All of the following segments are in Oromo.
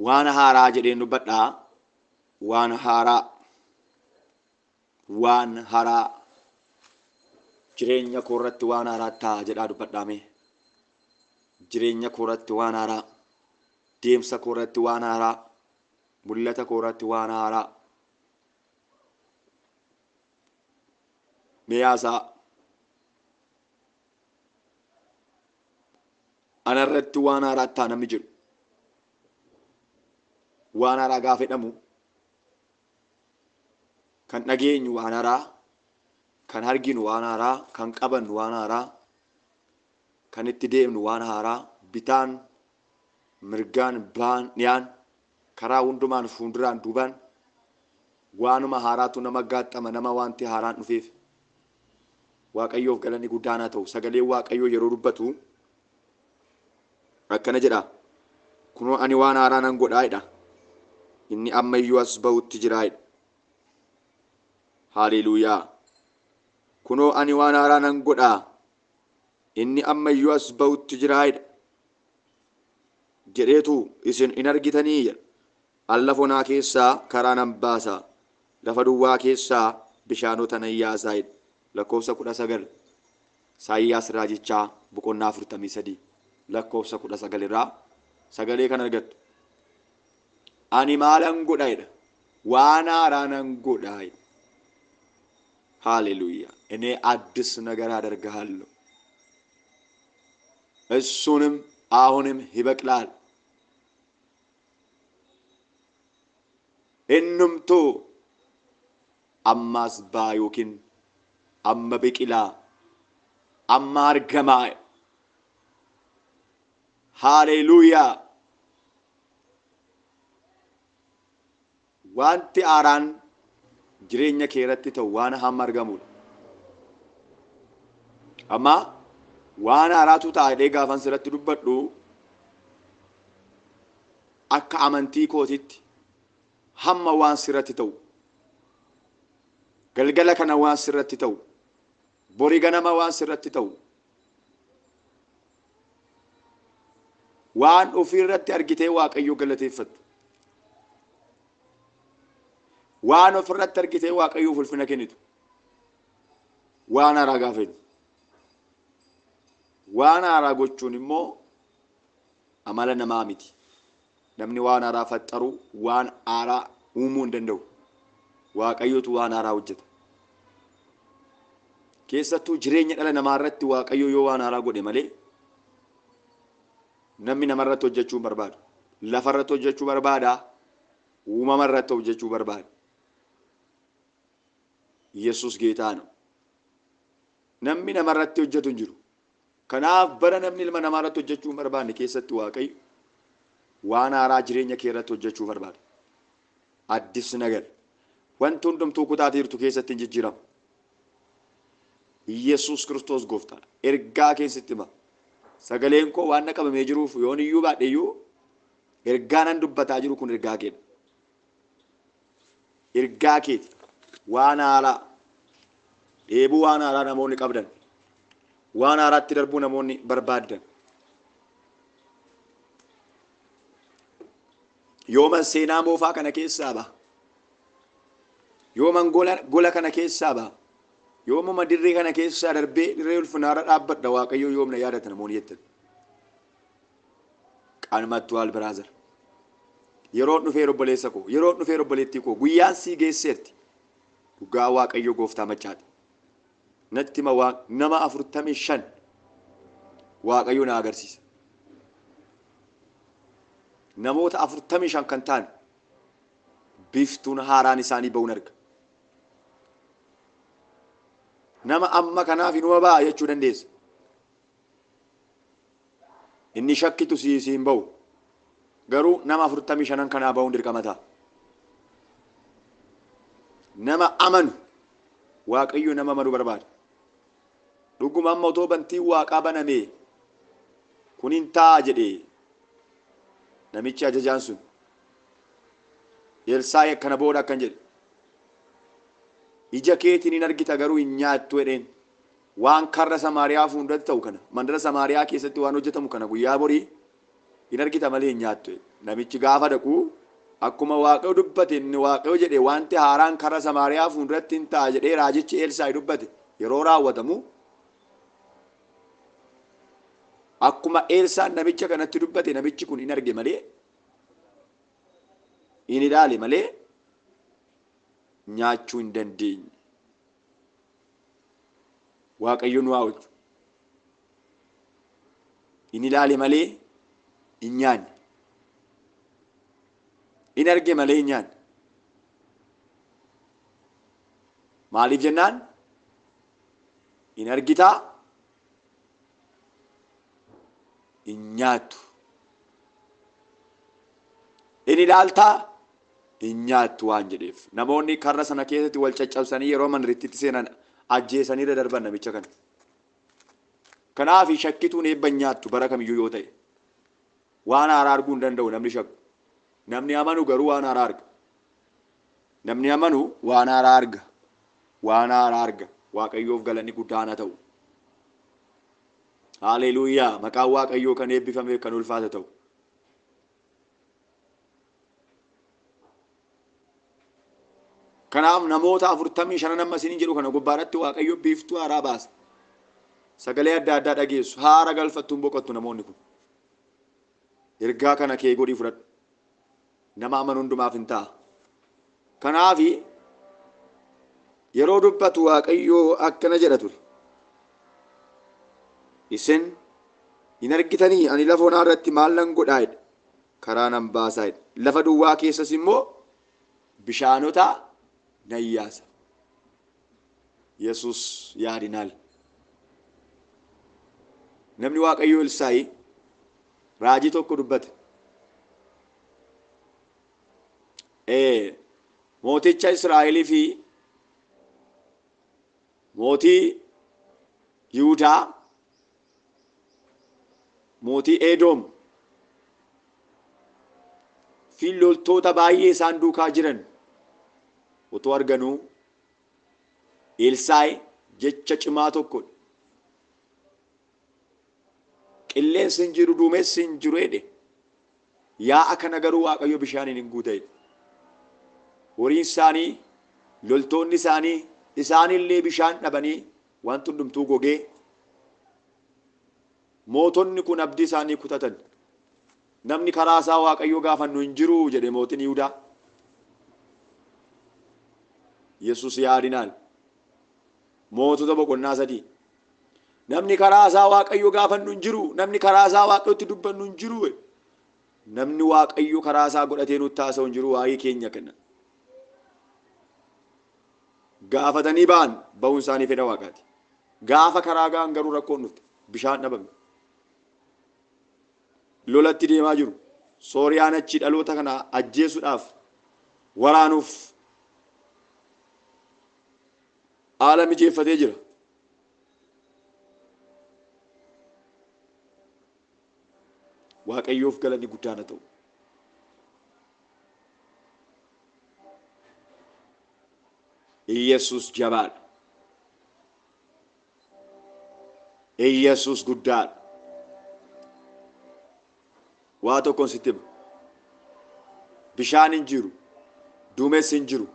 Waan haaraa jedheen dubbadhaa. Waan haaraa. Waan haaraa. Jireenya koo irratti waan haaraa ta'a jedhaa dubbadhaa mee. Jireenya koo irratti waan haaraa. Deemsa koo irratti waan haaraa. Mul'ata koo irratti waan haaraa. Mee haasaa. Ana irratti waan haaraa ta'a namni jedhu. Waan haaraa gaafa jedhamu kan dhageenyu waan haaraa, kan arginu waan haaraa, kan qabannu waan haaraa, kan itti deemnu waan haaraa, bitaan, mirgaan, ba'aan, dhiyaan, karaa hundumaan, fuulduraan, duubaan waanuma haaraatu nama gaaxama, nama wanti haaraan dhufeef. Waaqayyoof galanni guddaan haa ta'u. Sagaleen Waaqayyoo yeroo dubbatu akkana jedha. Kunoo ani waan haaraa nan godhaa jedha. Inni ammayyuu as ba'utti jira jedha. Haaleluuyaa. Kunoo ani waan haaraa nan godhaa. Inni ammayyuu as ba'utti jira jedha. Jedheetu isin hin argitanii jedha. An lafa onaa keessaa karaa nan baasa. Lafa duwwaa keessaa bishaanota nan yaasaa jedha. Lakkoofsa 19 Isaayyaas raajichaa boqonnaa 43 lakkoofsa 19 irraa sagalee kan argattu. Ani maalan godha jedha. Waan haaraa nan godha jedha. ሃሌሉያ። እኔ አዲስ ነገር አደርግሃለሁ፣ እሱንም አሁንም ይበቅላል። Innumtuu ammas ba'a yookiin amma biqilaa, amma argamaa. Haaleluuyaa. Wanti haaraan jireenya kee irratti ta'u waan hamma argamudha. Amma waan haaraatu ta'a jedhee gaafan sirratti dubbadhu akka amantii kootitti hamma waan sirratti ta'u, galgala kana waan sirratti ta'u, bori ganama waan sirratti ta'u, waan ofirratti argitee Waaqayyo galateeffattu, waan ofirratti argitee Waaqayyoof ulfina kennitu, waan haaraa gaafa jennu. Waan haaraa gochuun immoo amala namaa miti. Namni waan haaraa faxaru, waan haaraa uumuu hin danda'u. Waaqayyotu waan haaraa hojjeta. Keessattuu jireenya dhala namaa irratti Waaqayyo yoo waan haaraa godhe malee namni namarratti hojjechuu hin barbaadu. Lafarratti hojjechuu barbaada. Uumama irratti hojjechuu barbaada. Yesus geetaa ነው. Namni namarratti hojjetu hin jiru. Kanaaf bara namni ilma namaa irratti hojjechuu hin barbaanne keessatti Waaqayyo waan haaraa jireenya kee irratti hojjechuu barbaada. Addis ነገር. Wanti hundumtuu kutaatee jirtu keessatti hin jijjiiramu. Yesus Kiristoos gooftaadha. Ergaa keessatti hima. Sagaleen koo waan na qabamee jiruuf yoon iyyuu baadhe iyyuu ergaa nan dubbataa jiru kun ergaa keedha. Ergaa keeti. Waan haaraa. Dheebuu waan haaraa namoonni qabdan. Waan haaraatti darbuu namoonni barbaaddan. Yooman seenaa moofaa kana keessaa ba'a. Yooman gola kana keessaa ba'a. Yoomuma dirree kana keessaa darbee dirree ulfinaarra dhaabbadha Waaqayyo yoomna yaadata namoonni jettan. Qaanmattu brother. Yeroon dhufee obboleessa koo, yeroon dhufee obboleettii koo, guyyaan sii geesseerti. Dhugaa Waaqayyo gooftaa machaati. Natti hima waan nama 45 Waaqayyo na agarsiisa. Namoota 45 kan ta'an biiftuun haaraan isaanii ba'uun arga. Nama amma kanaaf inuma ba'a jechuu dandeessa. Inni shakkitu sii hin ba'u. Garuu nama 45 kanaa ba'uun dirqama ta'a. Nama amanu Waaqayyo nama amanu barbaada. Dhuguma amma otoo bantiin waaqaa banamee kun hin ta'a jedhee namichi ajajaan sun Elsaa'i akkana booda akkan jedhe. Ija keetiin hin argita garuu hin nyaattu jedheen. Waan karra Samaariyaa fuulduratti ta'u kana, mandara Samaariyaa keessatti waan hojjetamu kana guyyaa borii hin argita malee hin nyaattu jedhe. Namichi gaafa dhaqu akkuma Waaqayyo dubbate, inni Waaqayyo jedhe wanti haaraan karra Samaariyaa fuulduratti hin ta'a jedhee raajichi Elsaa'i dubbate yeroo raawwatamu, akkuma Elsaan namicha kanatti dubbate namichi kun hin arge malee, hin ilaale malee nyaachuu hin dandeenye. Waaqayyo nu haa oolchu. Hin ilaale malee hin nyaanne. Hin arge malee hin nyaanne. Maaliif jennaan? Hin argitaa, hin nyaattu. Hin ilaaltaa, hin nyaattu waan jedheef. Namoonni karra sana keessatti wal caccabsanii yeroo manrittitti seenan ajjeesanii irra darban namicha kana. Kanaaf shakkituun eebba hin nyaattu bara kamiyyuu yoo ta'e. Waan haaraa arguu hin danda'u namni shakku. Namni amanu garuu waan haaraa arga. Namni amanu waan haaraa arga. Waan haaraa arga. Waaqayyoof galanni guddaan haa ta'u. Haleluuyaa! Maqaan Waaqayyoo kan eebbifame kan ulfaata ta'u. Kanaaf namoota 45 amma isiniin jedhu kana gubbaarratti Waaqayyo biiftuu haaraa baasa. Sagalee adda addaa dhageessu. Haara galfattuun boqottu namoonni kun. Ergaa kana kee godhii fudhadhu. Nama amanu hundumaaf hin ta'a. Kanaaf yeroo dubbatu Waaqayyo akkana jedha ture. Isin hin argitanii ani lafa onaa irratti maal nan godhaa jedhe. Karaa nan baasaa jedhe. Lafa duwwaa keessas immoo bishaanota nan yaasa. Yesus yaadinaal. Namni Waaqayyo Elsaa'i raajii tokko dubbate. Mooticha Israa'elii fi mootii Yihudaa, mootii Edoom fi loltoota baay'ee isaan duukaa jiran otoo arganuu Elsaa'i jecha cimaa tokko, qilleensi hin jiru, duumessi hin jiru jedhe. Yaa'a kana garuu Waaqayyo bishaaniin hin guuta jedhe. Horiin isaanii, loltoonni isaanii, isaanillee bishaan dhabanii wanti hundumtuu gogee mootonni kun abdii isaanii kutatan. Namni karaa isaa Waaqayyo gaafannu hin jiru jedhe mootiin Yihudaa. Yesus yaadinaal. Mootota boqonnaa 3. Namni karaa isaa Waaqayyo gaafannu hin jiru. Namni karaa isaa Waaqayyotti dubbannu hin jiru. Namni Waaqayyo karaa isaa godhatee nutti haasa'u hin jiru waa'ee keenya kana. Gaafatanii ba'an ba'uun isaanii fedha Waaqaati. Gaafa karaa ga'an garuu rakkoon dhufte. Bishaan dhabame. Lolatti deemaa jiru. Sooriyaan achi dhaloota kana ajjeesuudhaaf waraanuuf haala mijeeffatee jira. Waaqayyoof galanni guddaan haa ta'u. Iyyasuus jabaadha. Iyyasuus guddaadha. Waa tokkoon sitti hima. Bishaan hin jiru. Duumessi hin jiru.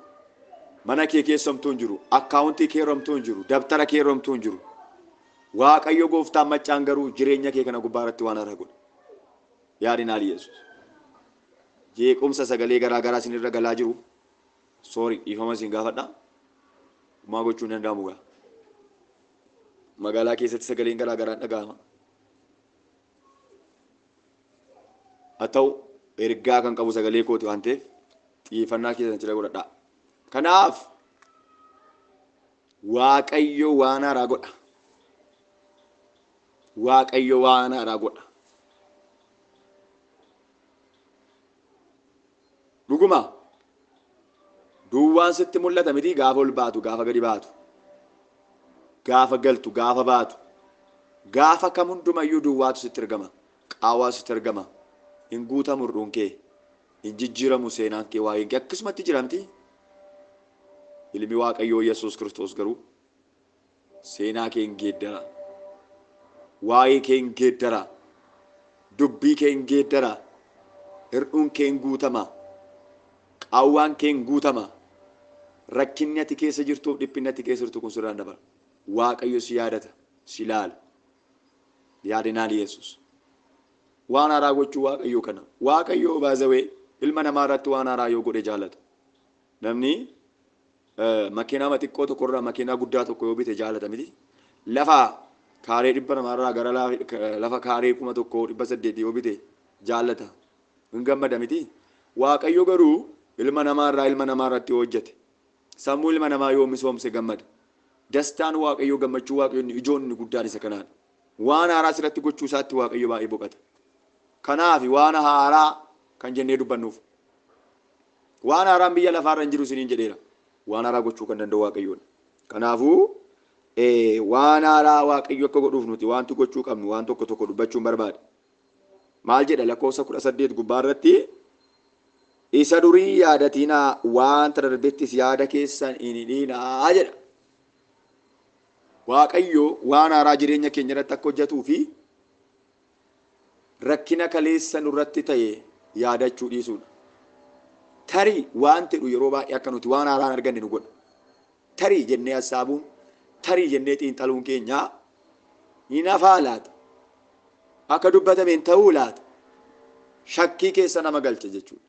Mana kee keessa homtuu hin jiru. Akkaawuntii kee homtuu hin jiru. Dabtara kee homtuu hin jiru. Waaqayyo gooftaan maccaan garuu jireenya kee kana gubbaa irratti waan haaraa godha. Yaadinaal Yesuus. Jeequmsa sagalee garaa garaa isinirra galaa jiru. Sorry, dhiifama isin gaafadha. Maa gochuu hin danda'amu gaa. Magaalaa keessatti sagaleen garaa garaan dhaga'ama. Haa ta'u ergaa kan qabu sagalee kooti waan ta'eef xiyyeeffannaa keessan jira godhadhaa. Kanaaf Waaqayyo waan haaraa godha. Waaqayyo waan haaraa godha. Dhuguma duwwaan sitti mul'ata miti gaafa ol baatu, gaafa gadi baatu, gaafa galtu, gaafa baatu, gaafa kam hundumayyuu duwwaatu sitti argama, qaawwaa sitti argama. Hin guutamu hir'uun kee, hin jijjiiramu seenaan kee, waa'een kee akkasumatti jira miti. Ilmi Waaqayyoo Yesuus Kiristoos garuu seenaa kee hin geeddara, waa'ee kee hin geeddara, dubbii kee hin geeddara, Hir'uun kee hin guutama. Qaawwaan kee hin guutama. Rakkinni ati keessa jirtuuf dhiphinni ati keessa jirtu kun sirraan dabala. Waaqayyo si yaadata, si ilaala. Yaadinaal Yesuus. Waan haaraa gochuu Waaqayyo kana. Waaqayyo baazawee ilma namaa irratti waan haaraa yoo godhe jaalata. Namni makiinaa xiqqoo tokkorraa makiinaa guddaa tokko yoo bite jaalata miti. Lafa kaaree 200 irraa gara lafa kaaree 1800 yoo bite jaalata. Hin gammada miti. Waaqayyo garuu ilma namaa irraa ilma namaa irratti yoo hojjete, sammuu ilma namaa yoo misoomse gammada. Dastaan Waaqayyoo, gammachuu Waaqayyoo ijoon inni guddaan isa kanaadha. Waan haaraa sirratti gochuu isaatti Waaqayyo baay'ee boqata. Kanaaf waan haaraa kan jennee dubbannuuf. Waan haaraan biyya lafaarra hin jiru isiniin jedheera. Waan haaraa gochuu kan danda'u Waaqayyoodha. Kanaafuu waan haaraa Waaqayyo akka godhuuf nuti wanti gochuu qabnu waan tokko tokko dubbachuun barbaade. Maal jedha lakkoofsa 18 gubbaa irratti? Isa durii yaadatinaa, wanta darbettis yaada keessan hin hidhinaa jedha. Waaqayyo waan haaraa jireenya keenya irratti akka hojjetuu fi rakkina kaleessa nurratti ta'e yaadachuu dhiisuudha. Tarii waan jedhu yeroo baay'ee akka nuti waan haaraan arganne nu godha. Tarii jennee hassaabuun, tarii jennee xiinxaluun keenya hin hafaa laata? Akka dubbatameen ta'uu laata? Shakkii keessa nama galcha jechuudha.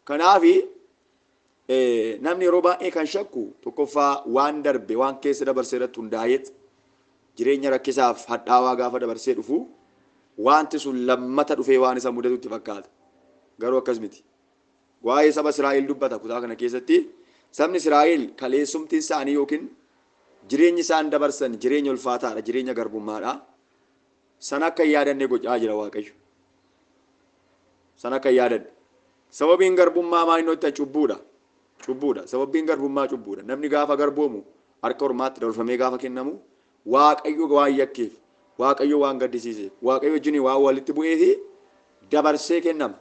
Kanaaf namni yeroo baay'ee kan shakku tokkoffaa waan darbe, waan keessa dabarsee irratti hundaa'eet jireenya rakkisaaf hadhaawaa gaafa dabarsee dhufu wanti sun lammata dhufee waan isa mudatutti fakkaata. Garuu akkas miti. Waa'ee saba Israa'el dubbata kutaa kana keessatti. Sabni Israa'el kaleessumti isaanii yookiin jireenyi isaan dabarsan jireenya ulfaataadha, jireenya garbummaadha. Sana akka hin yaadanne gochaa jira Waaqayyo. Sana akka hin yaadanne. Sababiin garbummaa maal inni hojjetan cubbuudha. Cubbuudha. Sababiin garbummaa cubbuudha. Namni gaafa garboomu harka ormaatti dabarfamee gaafa kennamu Waaqayyo waan yakkeef, Waaqayyo waan gaddisiiseef, Waaqayyo wajjin waan walitti bu'eefi dabarsee kennama.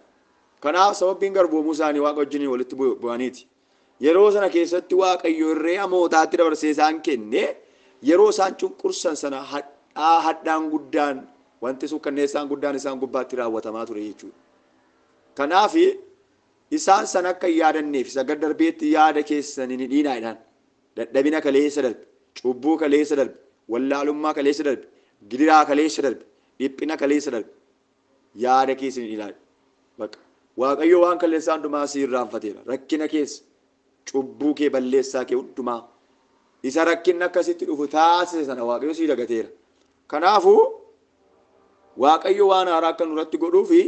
Kanaaf sababiin garboomuu isaanii Waaqa wajjin walitti bu'aniiti. Yeroo sana keessatti Waaqayyo irree hamootaatti dabarsee isaan kenne, yeroo isaan cunqursan sana hadhaan guddaan, wanti suukkanneessaan guddaan isaan gubbaatti raawwatamaa ture jechuudha. Kanaaf isaan sana akka hin yaadanneef isa gad darbeetti yaada keessan hin hidhiinaa jedhaan. Dadhabina kaleessa darbe, cubbuu kaleessa darbe, wallaalummaa kaleessa darbe, gidiraa kaleessa darbe, dhiphina kaleessa darbe yaada keessa hin hidhiinaa. Bakka Waaqayyo waan kaleessaa hundumaa si irraanfateera. Rakkina keessa, cubbuu kee, balleessaa kee hundumaa isa rakkinni akkasitti dhufu taasise sana Waaqayyo si dagateera. Kanaafuu Waaqayyo waan haaraa akka nurratti godhuufi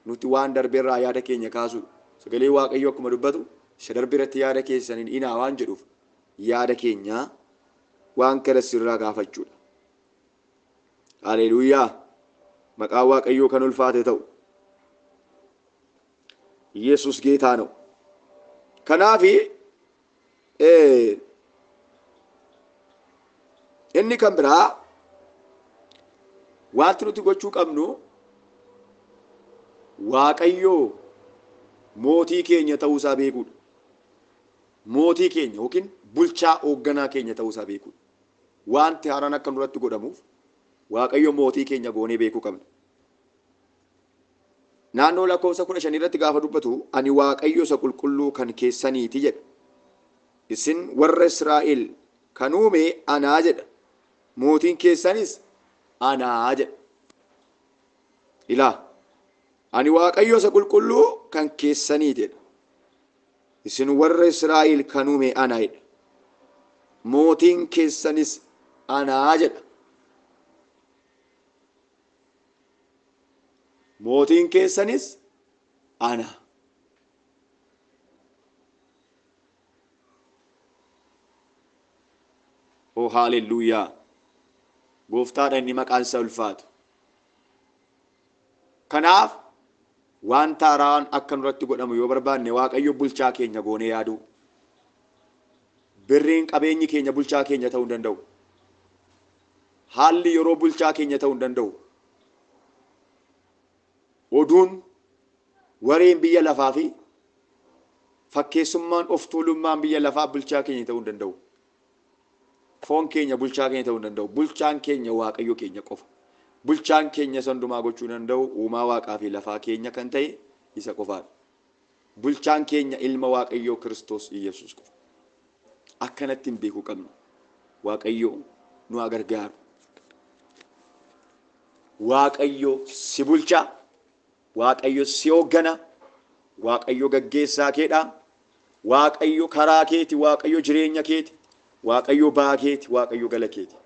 nuti waan darbeerraa yaada keenya kaasuudha. Sagalee Waaqayyo akkuma dubbatu isa darbeerratti yaada keessan hin hidhinaa waan jedhuuf yaada keenya waan kana sirraa gaafachuudha. Haleluuyaa! Maqaan Waaqayyoo kan ulfaate ta'u. Yesus geetaa na'u. Kanaafi inni kan biraa wanti nuti gochuu qabnu Waaqayyoo mootii keenya ta'uusaa beekuudha. Mootii keenya yookiin bulchaa hoogganaa keenya ta'uusaa beekuudha. Wanti haaraan akka nurratti godhamuuf Waaqayyo mootii keenya goonee beekuu qabna. Naannoo lakkoofsa 15 irratti gaafa dubbatu ani Waaqayyo isa qulqulluu kan keessaniiti jedha. Isin warra Israa'el kan uume anaa jedha. Mootiin keessanis anaa jedha. Ilaa, ani Waaqayyo isa qulqulluu kan keessaniiti jedha. Isin warra Israa'el kan uume anaa jedha. Mootiin keessanis anaa jedha. Mootiin keessanis ana. Oh haalelluuyaa! Gooftaadha inni maqaan isaa ulfaatu. Kanaaf wanta haaraan akka nurratti godhamu yoo barbaanne Waaqayyo bulchaa keenya goonee yaaduu. Birriin qabeenyi keenya bulchaa keenya ta'uu hin danda'u. Haalli yeroo bulchaa keenya ta'uu hin danda'u. Oduun wareen biyya lafaa fi fakkeessummaan of tuulummaan biyya lafaa bulchaa keenya ta'uu hin danda'u. Foon keenya bulchaa keenya ta'uu hin danda'u. Bulchaan keenya Waaqayyo keenya qofa. Bulchaan keenya isa hundumaa gochuu danda'u uumaa waaqaa fi lafaa keenya kan ta'e isa qofaadha. Bulchaan keenya ilma Waaqayyoo Kiristoos Iyyasuus qofa. Akkanatti hin beekuu qabna. Waaqayyoo nu haa gargaaru. Waaqayyo si bulcha. Waaqayyo si hooggana. Waaqayyo gaggeessaa keedha. Waaqayyo karaa keeti. Waaqayyo jireenya keeti. Waaqayyo ba'aa keeti. Waaqayyo gala keeti.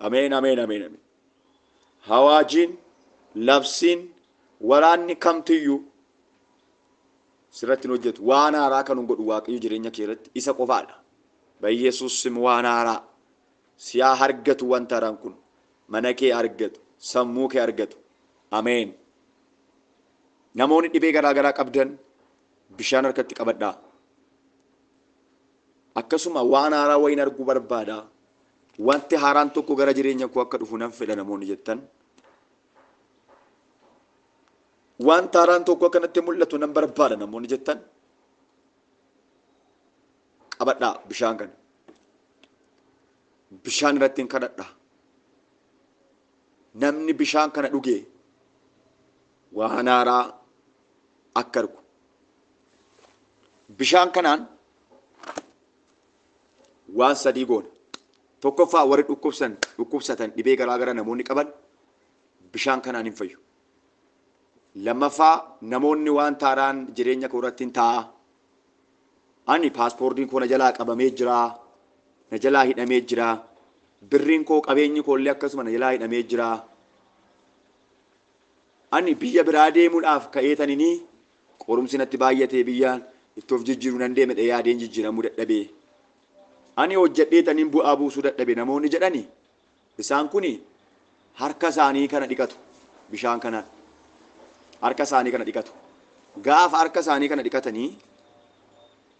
Ameen, ameen, ameen, ameen. Hawaajiin, labsiin, waraanni kamtiyyuu sirratti hin hojjetu. Waan haaraa kan hin godhu Waaqayyo jireenya kee irratti isa qofaadha. Bayyesuus sim waan haaraa siyaa argatu wanta haaraan kun mana kee argatu, sammuu kee argatu. Ameen. Namoonni dhibee garaa garaa qabdan bishaan harkatti qabadhaa. Akkasuma waan haaraa wayiin arguu barbaada. Wanti haaraan tokko gara jireenya koo akka dhufu nan fedha namoonni jettan. Wanta haaraan tokko akka natti mul'atu nan barbaada namoonni jettan. Qabadhaa bishaan kana. Bishaan irratti hin kadhadha. Namni bishaan kana dhuge waan haaraa akka argu. Bishaan kanaan waan sadii goona. Tokkoffaa warri dhukkubsatan dhibee garaa garaa namoonni qaban bishaan kanaan hin fayyu. Lammaffaa namoonni waan haaraan jireenya koo irratti hin taa'a. Ani paaspoortiin koo na jalaa qabamee jira. Na jalaa hidhamee jira. Birriin koo qabeenyi koo illee akkasuma na jalaa hidhamee jira. Ani biyya biraa deemuudhaaf ka'eetaninii qorumsi natti baay'atee biyyaan itti of jijjiiruu nan deeme yaadeen jijjiiramuu dadhabee. Ani hojjedheetaniin bu'aa buusuu dadhabe namoonni jedhani isaan kuni harka isaanii kana dhiqatu bishaan kanaan. Harka isaanii kana dhiqatu. Gaafa harka isaanii kana dhiqatanii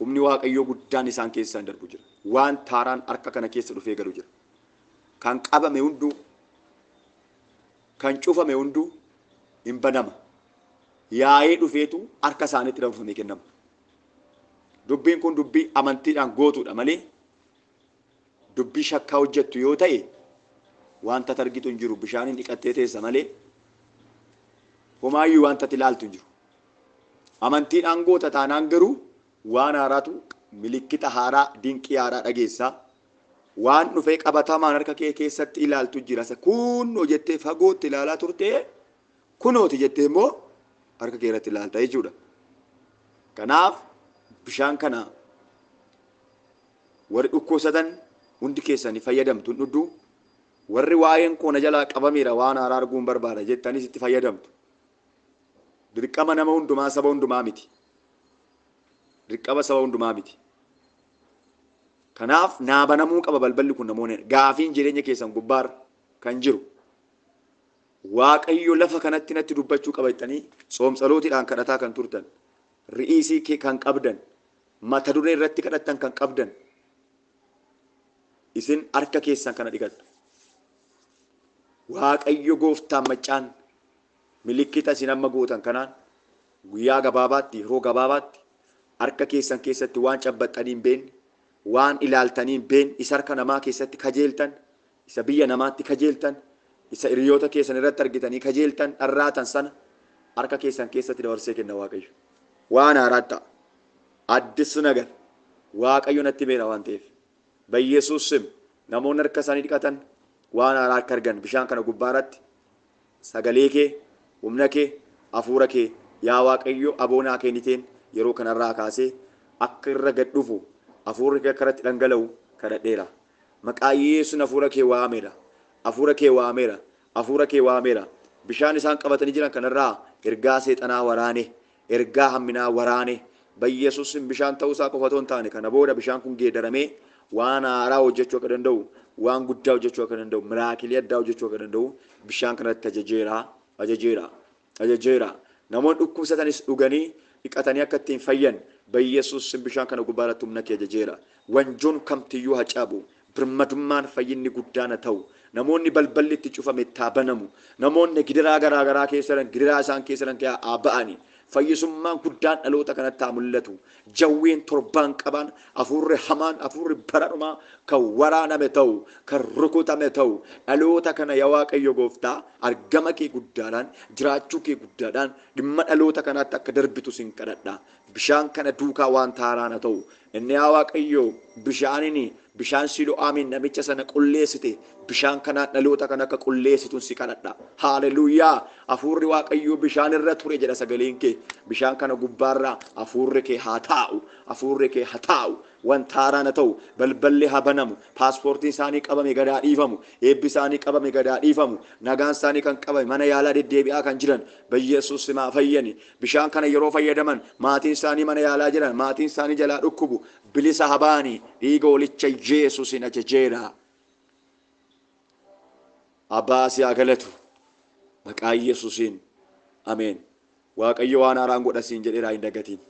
humni Waaqayyoo guddaan isaan keessaan darbu jira. Waan haaraan harka kana keessa dhufee galu jira. Kan qabame hunduu, kan cufame hunduu hin banama. Yaa'ee dhufeetu harka isaaniitti dabarfamee kennama. Dubbiin kun dubbii amantiidhaan gootuudha malee dubbii shakkaa hojjettu yoo ta'e wanta argitu hin jiru. Bishaaniin dhiqattee teessa malee homaayyuu wanta ati ilaaltu hin jiru. Amantiidhaan goota taanaan garuu waan haaraatu milikkita haaraa dinqii haaraa dhageessaa. Waan dhufee qabatamaan harka kee keessatti ilaaltu jira. Isa kunoo jettee fagootti ilaalaa turte kunooti jettee immoo harka kee irratti ilaalta jechuudha. Kanaaf bishaan kana warri dhukkubsatan hundi keessanii fayyadamtu hin dhugdu. Warri waa'een koo na jalaa qabameera waan haaraa arguun barbaada jettanis itti fayyadamtu. Dirqama nama hundumaa saba hundumaa miti. Dirqama saba hundumaa miti. Kanaaf naa banamuu qaba balballi kun namoonni gaafiin jireenya keessan gubbaarra kan jiru. Waaqayyo lafa kanatti natti dubbachuu qaba jettanii tsoomtsalootiidhaan kadhataa kan turtan, ri'iisii kee kan qabdan, mata duree irratti kadhattan kan qabdan, isin harka keessan kana dhiqattu. Waaqayyo gooftaan maccaan milikkita isin amma gootan kanaan guyyaa gabaabaatti yeroo gabaabaatti harka keessan keessatti waan cabbaxxanii hin beekne, waan ilaaltanii hin beekne, isa harka namaa keessatti kajeeltan, isa biyya namaatti kajeeltan, isa hiriyoota keessan irratti argitanii kajeeltan dharraatan sana harka keessan keessatti dabarsee kenna Waaqayyo. Waan haaraa ta'a. Addis nagar Waaqayyo natti beera waan ta'eef. Bayyesuus sim namoonni harka isaanii dhiqatan waan haaraa akka argan bishaan kana gubbaa irratti sagalee kee, humna kee, hafuura kee yaa Waaqayyo aboonaa kenniteen yeroo kanarraa kaasee akka irra gad dhufu hafuurri kee akka irratti dhangala'u kadhadheera. Maqaa Yesuun hafuura kee waameera. Hafuura kee waameera. Hafuura kee waameera. Bishaan isaan qabatanii jiran kanarraa ergaa seexanaa waraane, ergaa hamminaa waraane. Bayyesuus bishaan ta'uusaa qofa otoo hin taane kana booda bishaan kun geeddaramee waan haaraa hojjechuu akka danda'u, waan guddaa hojjechuu akka danda'u, miraakilii addaa hojjechuu akka danda'u bishaan kanatti ajajeera, ajajeera, ajajeera. Namoonni dhukkubsatanis dhuganii dhiqatanii akka ittiin fayyan Bayyesuus bishaan kana gubbaa irratti humna kee ajajeera. Wanjoon kamtiyyuu haa cabu. Birmadummaan fayyinni guddaan haa ta'u. Namoonni balballi itti cufame itti haa banamu. Namoonni gidiraa garaa garaa keessa jiran gidiraa isaan keessa jiran haa ba'ani. Fayyisummaan guddaan dhaloota kanatti haa mul'atu. Jawween torbaan qaban, hafuurri hamaan, hafuurri bara dhumaa kan waraaname ta'u, kan rukutame ta'u, dhaloota kana yaa Waaqayyo gooftaa argama kee guddaadhaan, jiraachuu kee guddaadhaan dhimma dhaloota kanaatti akka darbitu sin kadhadha. Bishaan kana duukaa waan haaraan haa ta'u. Inni yaa Waaqayyo bishaaniin bishaan Silo'aamiin namicha sana qulleessite, bishaan kanaan dhaloota kana akka qulleessituun si kadhadha. Haaleluuyaa! Hafuurri Waaqayyoo bishaan irra ture jedha sagaleen kee. Bishaan kana gubbaarraa hafuurri kee haa taa'u. Hafuurri kee haa taa'u. Wanta haaraan haa ta'u. Balballi haa banamu. Paaspoortiin isaanii qabame gadaa dhiifamu. Eebbi isaanii qabame gadaa dhiifamu. Nagaan isaanii kan qabame mana yaalaa deddeebi'aa kan jiran Bayyesuus simaa fayyani. Bishaan kana yeroo fayyadaman maatiin isaanii mana yaalaa jiran, maatiin isaanii jalaa dhukkubu, bilisa haa ba'ani. Dhiiga hoolicha Yesuusin ajajeera. Abbaa si haa galatu. Maqaa Yesuusiin. Ameen. Waaqayyo waan haaraan godha siin jedheeraa hin dagatiin.